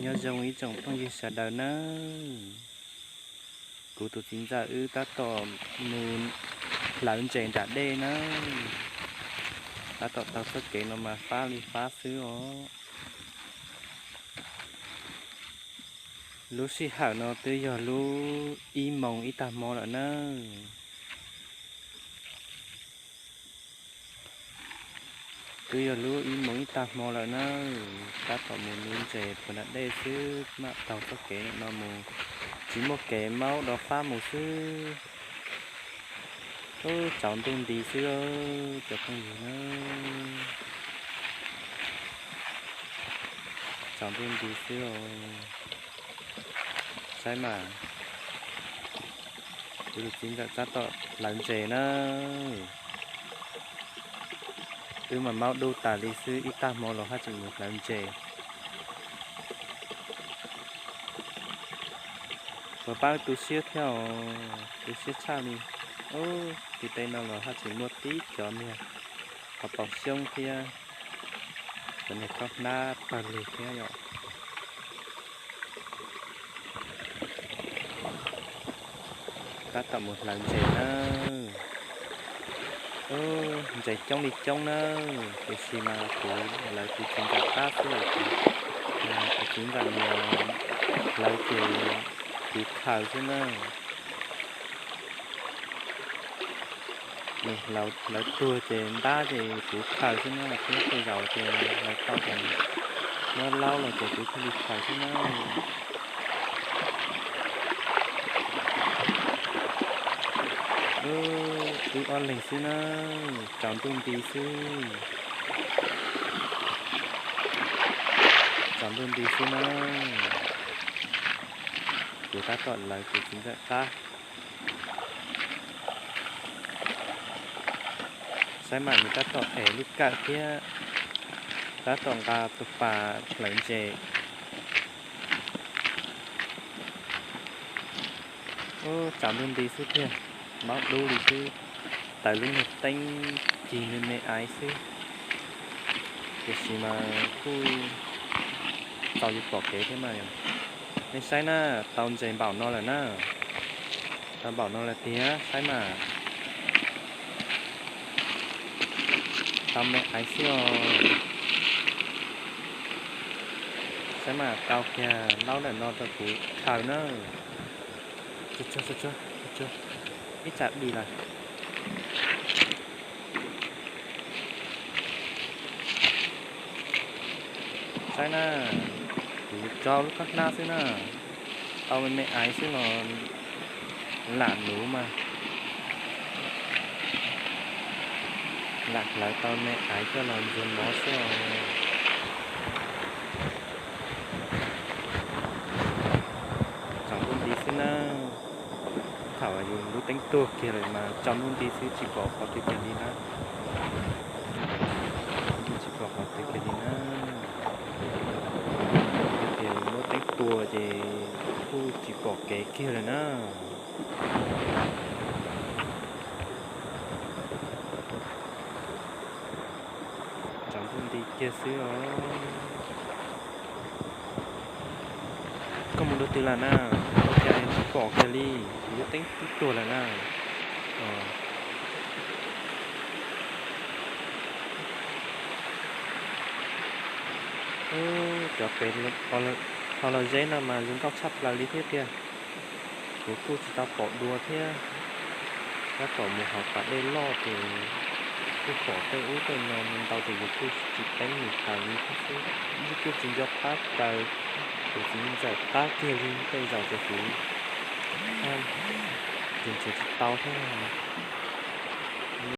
Nyob zoo ib tsoom phooj ywg sawv daws nawb. Kuv tus txiv ntxawm wb tab tom mus hlawv ntses nram dej nawb. Tab tom taug txoj kev no mas fab li fab xwb os. Lub sij hawm no twb yog lub ib moos ib tag hmo lawm nawb. Twb yog lub ib moos ib tag hmo lawm nawb, tab tom mus nuv ntses puag nram dej xwb, mam taug txoj kev no mus, tsis muaj kev maub do fab mus xwb. Ub, tsaus ntuj nti xwb cov phooj ywg na. Tsaus ntuj nti xwb os. Saib mas, kuv tus txiv ntxawm tab tom hlawv ntses na. Wb mas maub dub tas li xwb, ib tag hmo los haj tseem mus hlawv ntses. Puas pab tu siab thiab os, tu siab tshaj li. Ub, tim teb no los haj tseem muaj tib cov niag qhov paus xyoob thiab cov niag khaub hnab pawg lug thiab yom. Tab tom mus hlawv ntses nawb. Ub, ntses coob li coob nawb, tiam sis mas kuv lawv kuv txiv ntxawm qab xwb lawm. Kuv txiv ntxawm nyiam hlawv ces kuv khaws xwb na. Nws hlawv tuag ces ntab ces kuv khaws xwb na, thiab tej zaum ces hlawv tau ces muab laub los ces kuv thiaj li khaws xwb na. Wb ob leeg xwb na, tsaus ntuj nti xwb. Tsaus ntuj nti xwb na. Kuv tab tom lawv kuv txiv ntxawm qab. Saib mas nws tab tom ev lub kawm thiab tab tom nqa tus pas hlawv ntses. Ub, tsaus ntuj nti xwb tiag, maub dub li xwb, tawm lub niag teeb cig me me aiv xwb. Tiam sis mas kuj txaus yus pom kev thiab mas yom. Nej saib na, tau ntses npaum no lawm na. Tau npaum no lawm tiag, saib mas. Tau me aiv xwb os. Saib mas, tau kiag laub ntawm no rau kuv khaws na. Ib tsam dim lawm. Saib na, kuv tso lub khaub hnab xwb na, tau me me aiv xwb los lam nuv mas, lam hlawv tau me aiv coj los ntxuag mov xwb os. Tsaus ntuj nti xwb na. Thaum yus lub teeb tuag kiag lawm mas tsaus ntuj nti xwb tsis pom qhov twg kiag li na. Tsis pom qhov twg kiag li na. Yog tias yus muab teeb tua ces kuj tsis pom kev kiag lawm na. Tsaus ntuj nti kiag xwb os. Koj mus dua twg lawm na? Ua cas tsis pom kiag li? Kuv lub teeb twb tuag lawm na. Cov pem ho los zeb no mas zoo nkauj tshaj plaws li thiab tiag. Kuv kuj tsis tau pom dua thiab. Tab tom mus hauv pas dej loj ces kuj pom tej ub tej no ntau ces kuv kuj tsis teeb nws khaws li thiab xwb. Kuj tsis nco qab khaws kuv txiv ntxawm qab kiag li, tej zaum ces kuv tseem tsis tau thiab no.